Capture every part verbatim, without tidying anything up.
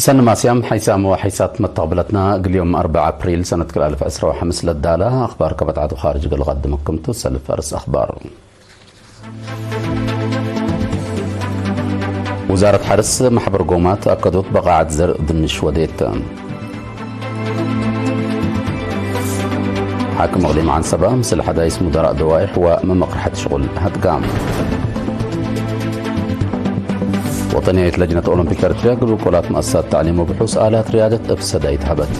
ሰኒ ማስያም ሐይሳም ወሐይሳት መተቅብለትና፣ እግል ዮም አርበዕ አፕሪል ሰነት ክልኤ አልፍ ዕስራ ወሐምስ ለዳለ አኽባር ከበድ ዐዱ ኻርጅ እግል ቀድመኩም ቱ። ሰልፍ አርስ አኽባር። ውዛረት ሐርስ መሕበር ጎማት አከዶት በቃዐት ዘርእ ድንሽ ወዴት። ሓክም እቅሊም ዐንሰበ ምስል ሐዳይስ ሙደራእ ደዋይሕ ወመመቅርሐት ሽቁል ሀድጋ። ወጠንያይት ለጅነት ኦሎምፒክ ኤርትርያ እግል ውቁላት መአሳት ተዕሊም ወብሑስ አላት ርያደት እብ ሰዳይት ሀበት።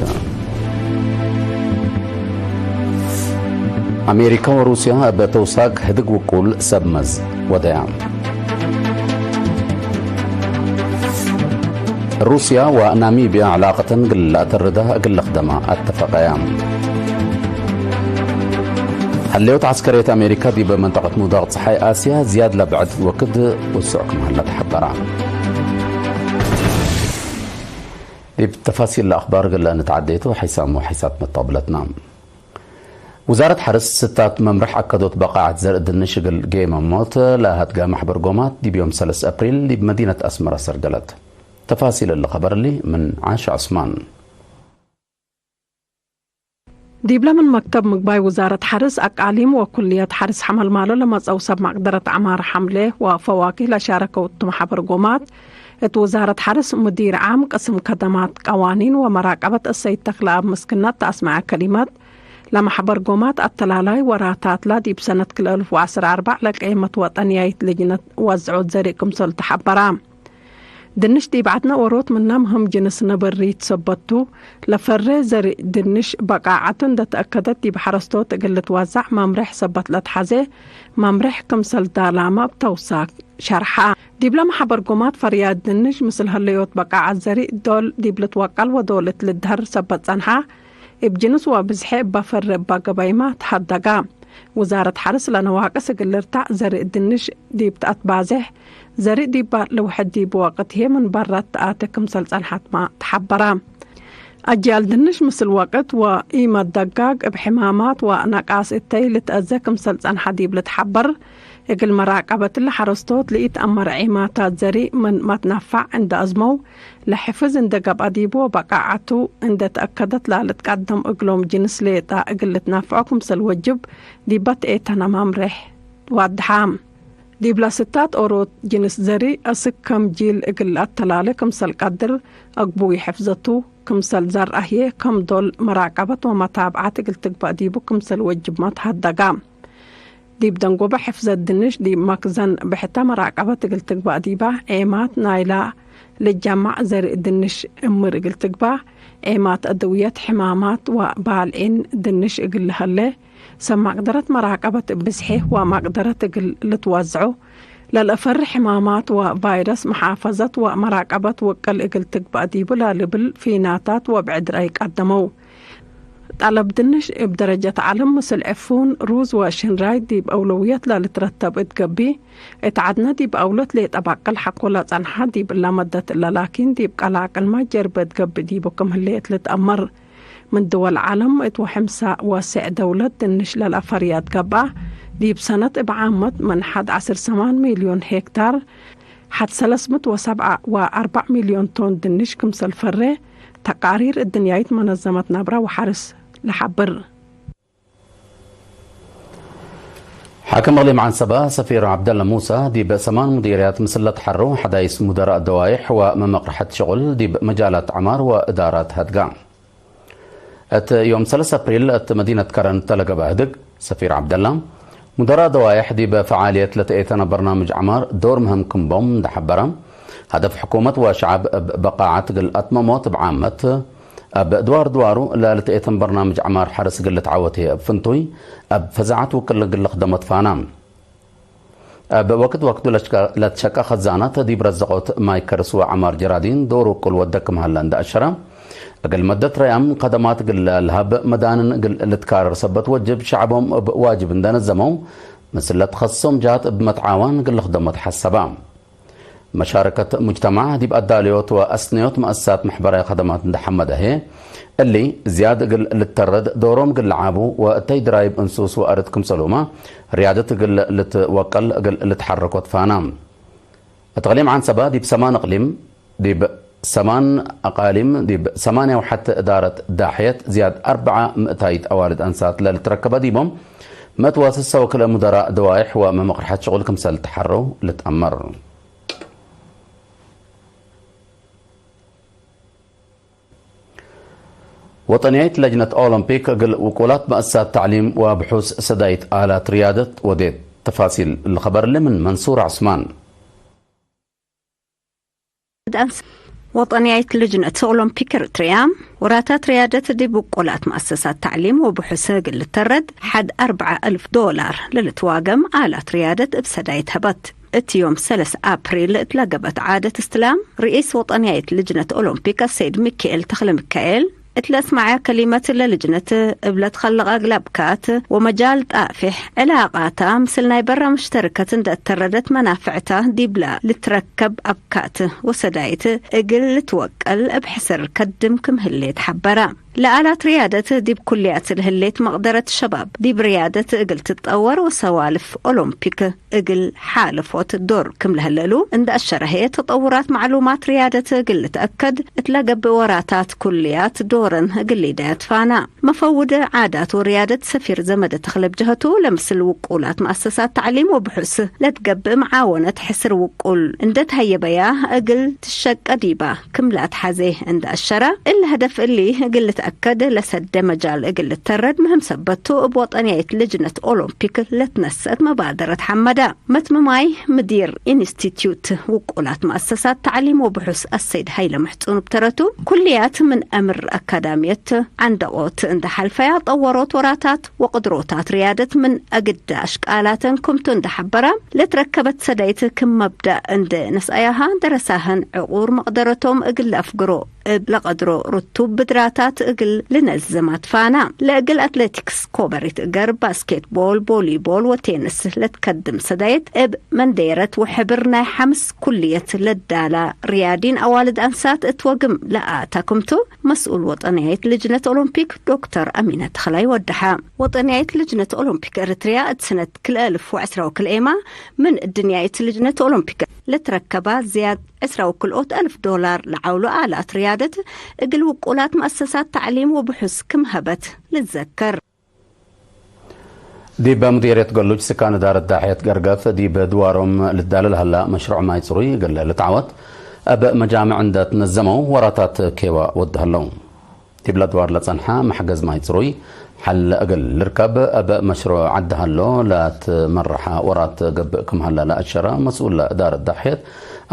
አሜሪከ ወሩስያ እብ ተውሳክ ህድግ ውቁል ሰብ መዝ ወደያ። ሩስያ ወናሚብያ ዕላቀተን እግል ለአተርዳ እግል ልክደማ አተፈቀያ። ሀሌውት ዐስከርየት አሜሪከ ዲብ መንጠቀት ሙዳቅ ጸሓይ አስያ ዝያድ ለብዕድ ወክድ ውስዕ ክም ሀለ ተሐበራ። ዲብ ተፋሲል ለአኽባር እግል ንትዓዴቱ ሐይሳም ወሐይሳት መተቅብለትና። ውዛረት ሐርስ ስታት መምርሕ አከዶት በቃዐት ዘርእ ድንሽ እግል ጌመሞት ለሀድጋ መሕበር ጎማት ዲብ ዮም ሰለስ አፕሪል ዲብ መዲነት አስመረ ሰርገለት። ተፋሲል እሊ ኸበር እሊ ምን ዓሽ ዑስማን። ዲብለ ምን መክተብ ምግባይ ውዛረት ሐርስ አቃሊም ወኩልየት ሐርስ ሐመልማሎ ለመጸው ሰብ መቅደረት ዐማር ሐምሌ ወፈዋኪህ ለሻረከው እቱ መሕበር ጎማት፣ እት ውዛረት ሐርስ ሙዲር ዓም ቅስም ከደማት፣ ቀዋኒን ወመራቀበት እሰይድ ተክለአብ ምስግናት ተአስመዐ ከሊመት፣ ለመሕበር ጎማት አተላላይ ወራታትላ ዲብ ሰነት ክልኤ አልፍ ወዐስር አርበዕ ለቀየመት ወጠንያይት ልጅነት ወዝዖት ዘርእ ክምሰል ተሐበራ። ድንሽ ዲብ ዐድነ ኦሮት ምነ ምህም ጅንስ ነበሪት ሰበት ቱ፣ ለፈሬ ዘርእ ድንሽ በቃዐቱ እንደ ተአከደት ዲብ ሐረስቶት እግል ልትወዛዕ መምሬሕ ሰበት ለትሐዜ መምሬሕ ክምሰል ዳላመ እብ ተውሳክ ሸርሐ። ዲብለ መሐበር ጎማት ፈርያት ድንሽ ምስል ሀለዮት በቃዐት ዘርእ ዶል ዲብ ልትወቀል ወዶል እት ልድሀር ሰበት ጸንሐ፣ እብ ጅንስ ወብዝሐ እበ ፈሬ እበ ገበይመ ተሀደጋ። ውዛረት ሐርስ ለነዋቅስ እግል ልርታዕ ዘርእ ድንሽ ዲብ ተአትባዜሕ፣ ዘርእ ዲብ ልውሕድ ዲብ ወቅት ህዬ ምን በራት ተአቴ ክምሰል ጸንሐትመ ተሐበረ። አጅያል ድንሽ ምስል ወቅት ወኢመደጋግ እብ ሕማማት ወነቃስ እተይ ልትአዜ ክምሰል ጸንሐ ዲብ ልትሐበር፣ እግል መራቀበት እለ ሐረስቶት ለኢተአመረ ዒማታት ዘርእ ምን መትነፋዕ እንደ አዝመው፣ ለሕፍዝ እንዴ ገብአ ዲቡ ወበቃዐቱ እንዴ ተአከደት ላልትቀደም እግሎም ጅንስ ሌጠ እግል ልትነፍዖ ክምሰል ወጅብ ዲበ ተኤተነ መምሬሕ ወድሐ። ዲብለ ስታት ኦሮት ጅንስ ዘርእ አስክ ከም ጂል እግል ለአተላሌ ክምሰል ቀድር አግቡይ ሕፍዘቱ ክምሰል ዘርአ ህዬ ከም ዶል መራቀበት ወመታብዐት እግል ትግበእ ዲቡ ክምሰል ወጅብመ ተሀደጋ። ዲብ ደንጎበ ሕፍዘት ድንሽ ዲብ መክዘን ብሕተ መራቀበት እግል ትግበእ ዲበ፣ ዔማት ናይላ ልጀማዕ ዘርእ ድንሽ እምር እግል ትግበእ፣ ዔማት አድውየት ሕማማት ወባልዒን ድንሽ እግል ለሀሌ፣ ሰብ መቅደረት መራቀበት እብ ብዝሒ ወመቅደረት እግል ልትወዝዑ፣ ለልአፈሪ ሕማማት ወቫይረስ መሓፈዘት ወመራቀበት ውቅል እግል ትግበእ ዲቡ ለልብል ፊናታት ወብዕድ ረአይ ቀደመው። ጠለብ ድንሽ እብ ደረጀት ዐለም ምስል ዕፉን፣ ሩዝ ወሽንራይ ዲብ አውለውየት ለልትረተብ እት ገብእ፣ እት ዐድነ ዲብ አውለት ሌጠ ባቅል ሐቆ ለጸንሐ፣ ዲብ እለ መደት እለ ላኪን ዲብ ቀላቅልመ ጀርበ እት ገብእ ዲቡ ክም ህሌት ልትአመር። ምን ድወል ዐለም እት ወሕምሰ ወሴዕ ደውለት ድንሽ ለልአፈርያት ገብአ፣ ዲብ ሰነት እብ ዓመት ምን ሐድ ዐስር ሰማን ሚልዮን ሄክታር፣ ሐድ ሰለስ ምእት ወሰብዓ ወአርበዕ ሚልዮን ቶን ድንሽ ክምሰል ፈሬ፣ ተቃሪር እድንያይት መነዘመት ነብረ ወሐርስ ለሐብር። ሓክም እቅሊም ዐንሰበ ሰፊር ዐብደለ ሙሰ፣ ዲብ ሰማን ሙዲርያት ምስል ለትሐረው ሐዳይስ ሙደራእ ደዋይሕ ወመመቅርሐት ሽቁል ዲብ መጃላት ዐማር ወእዳራት ሀድጋ። እት ዮም ሰለስ አፕሪል እት መዲነት ከረን እተ ለገብአ ህድግ፣ ሰፊር ዐብደላ፣ ሙደራእ ደዋይሕ ዲብ ፈዓልየት ለተኤተነ በርናምጅ ዐማር ዶር ምህም ክም ቦም እንደ ሐበረ፣ ሀደፍ ሕኩመት ወሸዐብ እብ በቃዐት እግል አትመሞት እብ ዓመት፣ እብ ድዋር ድዋሩ ለልትኤተን በርናምጅ ዐማር ሐርስ እግል ልትዐወት ህዬ እብ ፍንቱይ፣ እብ ፈዛዐት ውቅል እግል ልክደሞ ትፋና። እብ ወክድ ወክዱ ለትሸቀ-፣ ለትሸቀ ከዛናት ዲብ ረዘቆት ማይ ከርስ ወዐማር ጀራዲን ዶር ውቁል ወደ ክም ሀለ እንደ አሸረ፣ እግል መደት ረያም ከደማት እግል ለልሀብ መዳንን እግል ልትካረር ሰበት ወጅብ ሸዐቦም እብ ዋጅብ እንደ ነዘመው፣ ምስል ለትኸስሶም ጃት እብ መትዓዋን እግል ልክደሞ ተሐሰባ። መሻረከት ሙጅተማዕ ዲብ አዳልዮት ወአስነዮት መአሰሳት መሕበራዊ ከደማት እንደ ሐመደ ህዬ፣ እሊ ዝያድ እግል ልተረድ ዶሮም እግል ለዓቡ ወእተይ ድራይብ እንሱስ ወአርድ ክምሰሉመ ርያደት እግል ልትወቀል እግል ልትሐረኮ ትፋና። እት እቅሊም ዐንሰበ ዲብ ሰማን እቅሊም ዲብ ሰማን አቃሊም ዲብ ሰማንያ ወሐተ እዳረት ዳሕየት ዝያድ አርበዓ ምእታይት አዋልድ አንሳት ለልትረከበ ዲቦም፣ መትዋስሰ ወክልኤ ሙደራእ ደዋይሕ ወመመቅርሐት ሽቁል ክምሰል ተሐረው ልትአመር። ወጠንያይት ለጅነት ኦሎምፒክ እግል ውቁላት መአሰሳት ተዕሊም ወብሑስ ሰዳይት አላት ርያደት ወዴት። ተፋሲል ለኸበር እሊ ምን መንሱር ዑስማን። ወጠንያይት ልጅነት ኦሎምፒክ ኤርትርያ፣ ወራታት ርያደት ዲብ ውቁላት መአሰሳት ተዕሊም ወብሑስ እግል ልተረድ፣ ሐድ አርበዓ እልፍ ዶላር ለልትዋገም አላት ርያደት እብ ሰዳይት ሀበት። እት ዮም ሰለስ አፕሪል እት ለገብአት ዓደት እስትላም፣ ርኢስ ወጠንያይት ልጅነት ኦሎምፒክ አሰይድ ሚካኤል ተክለሚካኤል፣ እት ለአስመዐያ ከሊመት፣ ለልጅነት እብ ለትከለቀ እግል አብካት ወመጃል ጣፊሕ ዕላቃታ፣ ምስል ናይ በረ ሙሽተርከት እንደ እተረደት መናፍዕታ ዲብላ ልትረከብ አብካት ወሰዳይት እግል ልትወቀል እብ ሕስር ከድም ክም ህሌት ሐበረ። ለአላት ርያደት ዲብ ኩልያት ለህሌት መቅደረት ሸባብ ዲብ ርያደት እግል ትጠወር ወሰዋልፍ ኦሎምፒክ እግል ሓለፎት ዶር ክም ለህለ እሉ እንደ አሸረ ህዬ፣ ተጠውራት መዕሉማት ርያደት እግል ልትአከድ እት ለገብእ ወራታት ኩልያት ዶረን እግል ሊደያት ፋና። መፈውድ ዓዳት ወርያደት ሰፊር ዘመደ ተክለ ብጀሀቱ፣ ለምስል ውቁላት መአሰሳት ተዕሊም ወብሑስ ለትገብእ መዓወነት ሕስር ውቁል እንደ ተሀየበያ እግል ትሸቀ ዲባ ክም ለአትሐዜ እንደ አሸረ፣ እሊ ሀደፍ እሊ እግል ልትአከድ ለሰደ መጃል እግል ልተረድ ምህም ሰበት ቱ፣ እብ ወጠንያይት ልጅነት ኦሎምፒክ ለትነሰአት መባደረት ሐመደ። መትምማይ ምዲር ኢንስቲትዩት ውቁላት መአሰሳት ተዕሊም ወብሑስ አሰይድ ሀይለ ምሕጹን እብ ተረቱ፣ ኩልያት ምን አምር አካዳምየት ዐንደቆት እንደ ሐልፈያ፣ ጠወሮት ወራታት ወቅድሮታት ርያደት ምን አግደ አሽቃላተን ክምቱ እንደ ሐበራ፣ ለትረከበት ሰዳይት ክም መብዳእ እንደ ነስአያሃ፣ ደረሳህን ዕቁር መቅደረቶም እግል ለአፍግሮ እብ ለቀድሮ ርቱብ ብድራታት እግል ልነዝም አትፋና። ለእግል አትሌቲክስ፣ ኮበሪት እገር፣ ባስኬትቦል፣ ቦሊቦል ወቴንስ ለትከድም ሰዳይት እብ መንዴረት ወሕብር ናይ ሐምስ ኩልየት ለዳላ ርያዲን አዋልድ አንሳት እት ወግም ለአታ ክምቱ፣ መስኡል ወጠንያይት ልጅነት ኦሎምፒክ ዶክተር አሚነ ተኽላይ ወደሐ። ወጠንያይት ልጅነት ኦሎምፒክ ኤረትርያ እት ሰነት ክልኤ እልፍ ወዕስራ ወክልኤማ ምን እድንያይት ልጅነት ኦሎምፒክ ለትረከባ ዝያድ ዕስራ ወክልኦት አልፍ ዶላር ለዐውሎ አላት ርያደት እግል ውቁላት መአሰሳት ተዕሊም ወብሑስ ክም ሀበት ልትዘከር። ዲብ ሙዲርየት ገሉጅ ስካን እዳረት ዳሕየት ገርገፍ ዲብ ድዋሮም ልዳለ ለሀላ መሽሩዕ ማይ ጽሩይ እግል ልትዓወት እብ መጃምዕ እንደ ትነዘመው ወራታት ኬዋ ወድ ሀለው። ዲብለ ድዋር ለጸንሐ መሕገዝ ማይ ጽሩይ ሐል እግል ልርከብ እብ መሽሩዕ ዐድ ሀሎ ለትመረሐ ወራት ገብእ ክም ሀለ ለአሸረ መስኡል እዳረት ዳሕየት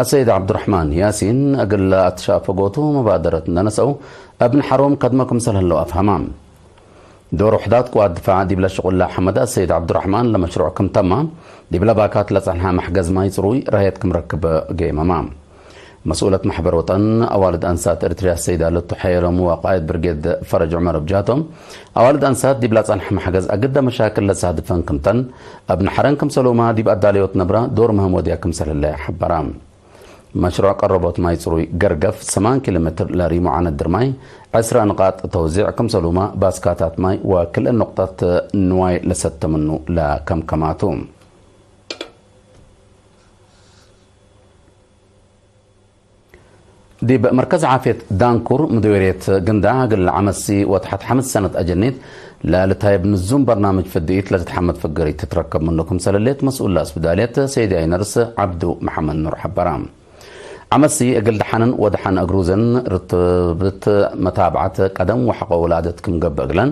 አሰይድ ዐብዱረሕማን ያሲን፣ እግል ለአትሻፈጎቱ መባደረት እንደ ነስአው እብ ነሐሮም ከድመ ክምሰል ህለው አፍሀማ። ዶር ውሕዳት ቅዋት ድፋዕ ዲብለ ሽቁል ለሐመደ አሰይድ ዐብዱረሕማን፣ ለመሽሩዕ ክም ተማ ዲብለ ባካት ለጸንሐ መሕገዝ ማይ ጽሩይ ረሀየት ክም ረክብ ገይመማ። መስኡለት መሕበር ወጠን አዋልድ አንሳት ኤረትርያ ሰይድ አለቱ ሐየሎም ወቃእድ ብርጌድ ፈረጅ ዑመር እብ ጃቶም፣ አዋልድ አንሳት ዲብ ለጸንሐ መሕገዝ አግደ መሻክል ለሳድፈን ክምተን፣ እብ ነሐረን ክምሰሉማ ዲብ አዳለዮት ነብረ ዶር ምህም ወድያ ክምሰል ህለ ሐበራ። መሽሩዕ ቀረቦት ማይ ጽሩይ ገርገፍ ሰማን ኪሎ ሜትር ለሪሙ ዐነት ድርማይ፣ ዕስራ ንቃጥ ተውዚዕ ክምሰሉማ ባስካታት ማይ ወክልኤ ኑቅጠት ንዋይ ለሰተ ምኑ ለከምከማቱ። ዲብ መርከዝ ዓፍየት ዳንኩር ምድዌርየት ግንዳዕ እግል ዐመሲ ወተሐት ሐምስ ሰነት አጀኒት ለልታየብ ንዙም በርናምጅ ፍድኢት ለትትሐመድ ፍግሪት ትትረከብ ምኑ ክምሰል ህሌት መስኡል ለአስብዳልየት ሰይድ አይነርስ ዐብዱ መሐመድ ኑር ሐበራ። ዐመሲ እግል ደሐንን ወደሐን እግሩዝን ርትብት መታብዐት ቀደም ወሐቆ ውላደት ክም ገብእ እግለን፣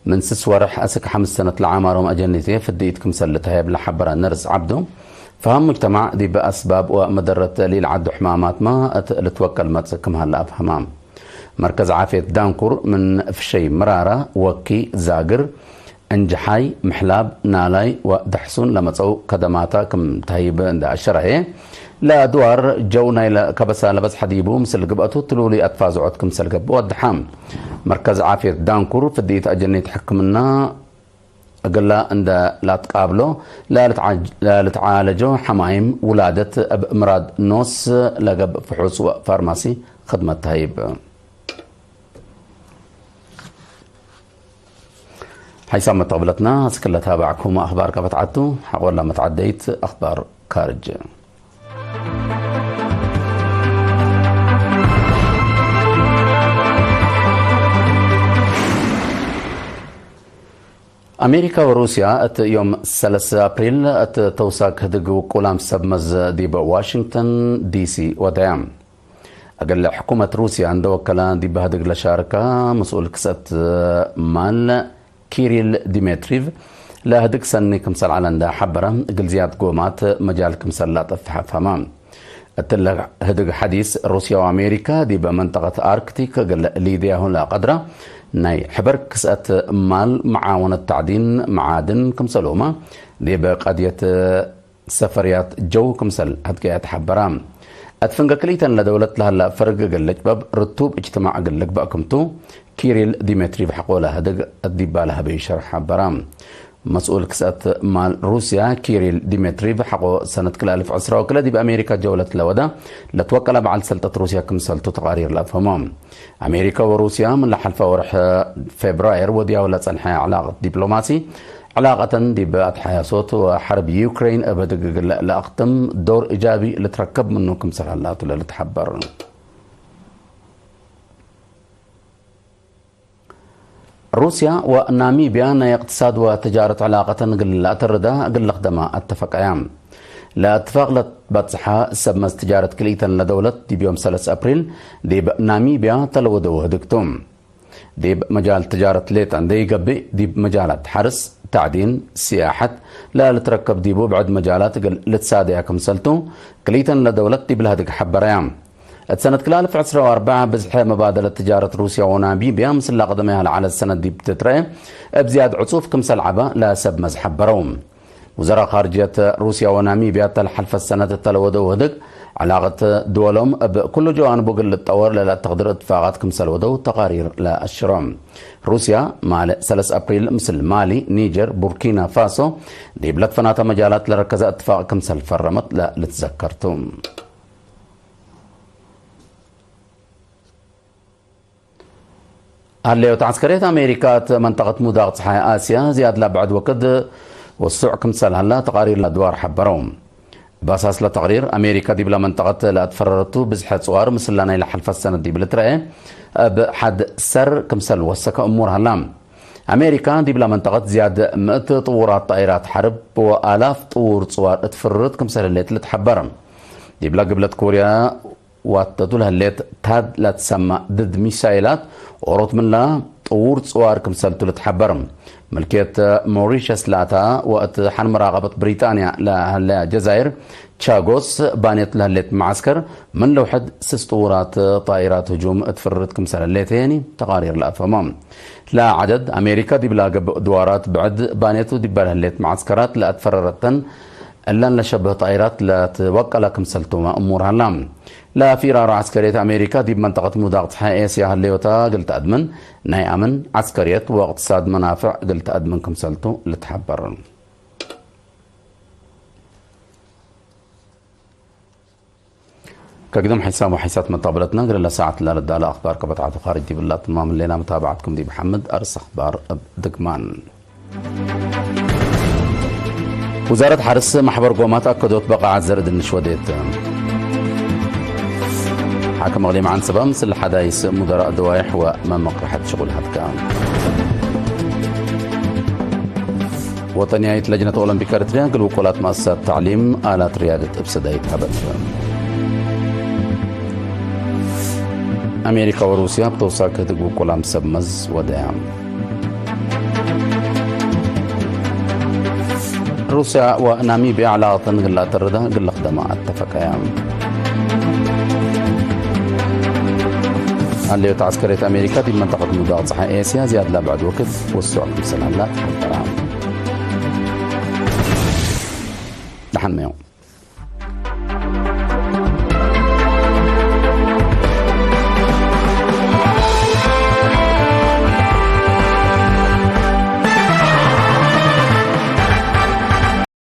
ምን ስስ ወርሕ አስክ ሐምስ ሰነት ለዓማሮም አጀኒት ፍድኢት ክምሰል ልትሀየብ ለሐበረ ነርስ ዐብዱ፣ ፈሀም ሙጅተማዕ ዲብ አስባብ ወመደረት ሊልዓዱ ሕማማትመ እት ልትወከል መጽእ ክም ሀለ አፍሀማ። መርከዝ ዓፍየት ዳንኩር ምን ፍሸይ ምራረ፣ ወኪ፣ ዛግር፣ እንጅሓይ፣ ምሕላብ፣ ናላይ ወደሕሱን ለመጽአው ከደማታ ክም ተህይብ እንደ አሸረ ህዬ፣ ለአድዋር ጀው ናይለ ከበሳ ለበዝሐ ዲቡ ምስል ግብአቱ ትሉሉይ አትፋዝዖት ክምሰል ገብእ ወደሐ። መርከዝ ዓፍየት ዳንኩር ፍድኢት አጀኒት ሕክምና እግላ እንደ ላትቃብሎ ለልትዓ-፣ ለልትዓለጆ ሐማይም ውላደት እብ ምራድ ኖስ ለገብእ ፍሑስ ወፋርማሲ ክድመት ተህይብ። ሐይሳም መተቅብለትና፣ አስክ ለታባዕኩም አኽባር ከበትዓቱ፣ ሐቆላ መትዓደይት አኽባር ካርጅ። አሜሪካ ወሩስያ እት ዮም ሰለስ አፕሪል እት ተውሳክ ህድግ ውቁላም ሰብ መዝ ዲብ ዋሽንግተን ዲሲ ወደያ። እግል ሕኩመት ሩስያ እንደ ወከለ ዲብ ህድግ ለሻርከ መስኡል ክስአት ማል ኪሪል ዲሜትሪቭ ለህድግ ሰኒ ክምሰል ዐለ እንደ ሐበረ፣ እግል ዝያድ ጎማት መጃል ክምሰል ላጠፍሐ ፈሀመ። እትለ ህድግ ሐዲስ፣ ሩስያ ወአሜሪካ ዲብ መንጠቀት አርክቲክ እግል ሊደያሁ ለቀድረ ናይ ሕበር ክስአት ማል፣ መዓወነት ተዕዲን መዓድን ክምሰልሁመ፣ ዲብ ቀድየት ሰፈርያት ጀው ክምሰል ሀድገያት ሐበራ። እት ፍንገ ክልኢተን ለደውለት ለሀላ ፈርግ እግል ልጭበብ፣ ርቱብ እጅትማዕ እግል ልግበእ ክምቱ፣ ኪሪል ዲሜትሪቭ ሐቆለ ህድግ እት ዲባለ ሀበዩ ሸርሕ ሐበራ። መስኡል ክስአት ማል ሩስያ ኪሪል ዲሜትሪቭ ሐቆ ሰነት ክልኤ አልፍ ዕስራ ወክልኤ ዲብ አሜሪካ ጀውለት ለወደ ለትወቀለ በዐል ሰልጠት ሩስያ ክምሰልቱ ተቃሪር ለአፍሀሞ። አሜሪካ ወሩስያ ምን ለሐልፈ ወርሕ ፌብራይር ወድያው ለጸንሐ ዕላቀት ዲፕሎማሲ፣ ዕላቀተን ዲብ አትሐያሶት ወሐርብ ዩክሬን እብ ህድግ እግል ለአክትም ዶር እጃቢ ልትረከብ ምኑ ክምሰል ሀላቱ ለልትሐበር። ሩስያ ወናሚብያ ናይ እቅትሳድ ወትጃረት ዕላቀተን እግል ለአተርዳ እግል ልክደማ አተፈቀያ። ለእትፋቅ ለትበጽሐ ሰብ መዝ ትጃረት ክልኢተን ለደውለት ዲብ ዮም ሰለስ አፕሪል ዲብ ናሚብያ ተለወደው ህድግ ቱ። ዲብ መጃል ትጃረት ሌጠ እንዴ ኢገብእ፣ ዲብ መጃላት ሐርስ፣ ተዕዲን፣ ሲያሐት ለልትረከብ ዲቡ ብዕድ መጃላት እግል ልትሳደያ ክምሰልቱ፣ ክልኢተን ለደውለት ዲብ ለህድግ ሐበረያ። እት ሰነት ክልኤ አልፍ ዕስራ ወአርበዕ ብዝሐ መባደለት ትጃረት ሩስያ ወናሚብያ ምስል ለአቅደመያ ለዐለት ሰነት ዲብ ትትረኤ እብ ዝያድ ዕጹፍ ክምሰል ዐበ ለሰብ መዝ ሐበረው። ውዘራእ ካርጅየት ሩስያ ወናሚብያ እተ ለሐልፈት ሰነት እተ ለወደው ህድግ፣ ዕላቀት ድወሎም እብ ኩሉ ጀዋንቡ እግል ልትጠወር ለለአተቅድር እትፋቃት ክምሰል ወደው ተቃሪር ለአሽሮ። ሩስያ ማለ ሰለስ አፕሪል ምስል ማሊ፣ ኒጀር፣ ቡርኪና ፋሶ ዲብ ለትፈናተ መጃላት ለረከዘ እትፋቅ ክምሰል ፈረመት ለልትዘከር ቱ። ሀለዮት ዐስከርየት አሜሪካ እት መንጠቀት ሙዳቅ ጸሓይ አስያ ዝያድ ለአብዕድ ወክድ ወሱዕ ክምሰል ሀላ ተቃሪር ለአድዋር ሐበረው። እብ አሳስ ለተቅሪር፣ አሜሪካ ዲብለ መንጠቀት ለአትፈረረቱ ብዝሐ ጽዋር ምስላ ናይ ለሐልፈት ሰነት ዲብ ልትረኤ እብ ሐድ ሰር ክምሰል ወሰከ እሙር ሀላ። አሜሪካ ዲብለ መንጠቀት ዝያድ ምእት ጥዉራት ጣኢራት ሐርብ ወአላፍ ጥዉር ጽዋር እት ፍርርት ክምሰል ህሌት ልትሐበር። ዲብለ ግብለት ኮርያ ዋተቱ ለህሌት ታድ ለትሰመ ድድ ሚሳይላት ኦሮት ምንላ ጥዉር ጽዋር ክምሰልቱ ልትሐበር። ምልክየት ሞሪሸስ ላታ ወእት ሐን መራቀበት ብሪጣንያ ለሀለ ጀዛይር ቻጎስ ባኔት ለህሌት መዓስከር ምን ለውሕድ ስስ ጥዉራት ጣኢራት ህጁም እት ፍርርት ክምሰል ህሌት ሄኒ ተቃሪር ለአፍሀሞ። ለዐደድ አሜሪካ ዲብላ ገብእ ድዋራት ብዕድ ባኔቱ ዲበ ለህሌት መዓስከራት ለአትፈረረተን እለን ለሸብህ ጣኢራት ለትወቀለ ክምሰልቱመ እሙር ሀላ። ለፊራሮ ዐስከርየት አሜሪካ ዲብ መንጠቀት ሙዳቅ ጸሓይ ኤስያ ህለዮታ እግል ተአድምን፣ ናይ አምን፣ ዐስከርየት ወእቅትሳድ መናፍዕ እግል ተአድምን ክምሰልቱ ልትሐበር። ከግድም ሒሳም ወሒሳት መጣብለትና እግል ለሳዐት ለልዳለ አኽባር ከበትዓቱ ካርጅ ዲብላ ትማም ሌና መታብዓትኩም ዲብ ሐምድ አርስ አኽባር እብ ድግማን። ውዛረት ሐርስ መሕበር ጎማት አከዶት በቃዓት ዘርእ ድንሽ ወዴት። ሓክም እቅሊም ዐንሰበ ምስል ሐዳይስ ሙደራእ ደዋይሕ ወመመቅረሐት ሽቁል ሀድጋ። ወጠንያይት ለጅነት ኦሎምፒክ ኤረትርያ እግል ውቁላት መአሰሳት ተዕሊም አላት ርያደት እብ ሰዳይት ሀበት። አሜሪካ ወሩስያ እብ ተውሳክ ህድግ ውቁላም ሰብ መዝ ወደያ። ሩስያ ወናሚብያ ዕላቀተን እግል ለአተርዳ እግል ልክደማ አተፈቀያ። ሀለዮት ዐስከርየት አሜሪካ ዲብ መንጠቀት ሙዳቅ ጸሓይ ኤስያ ዝያድ ለአብዕድ ወክድ ወሱዕ ክምሰል ሀላ ተሐበራ። ደሐን መዮም።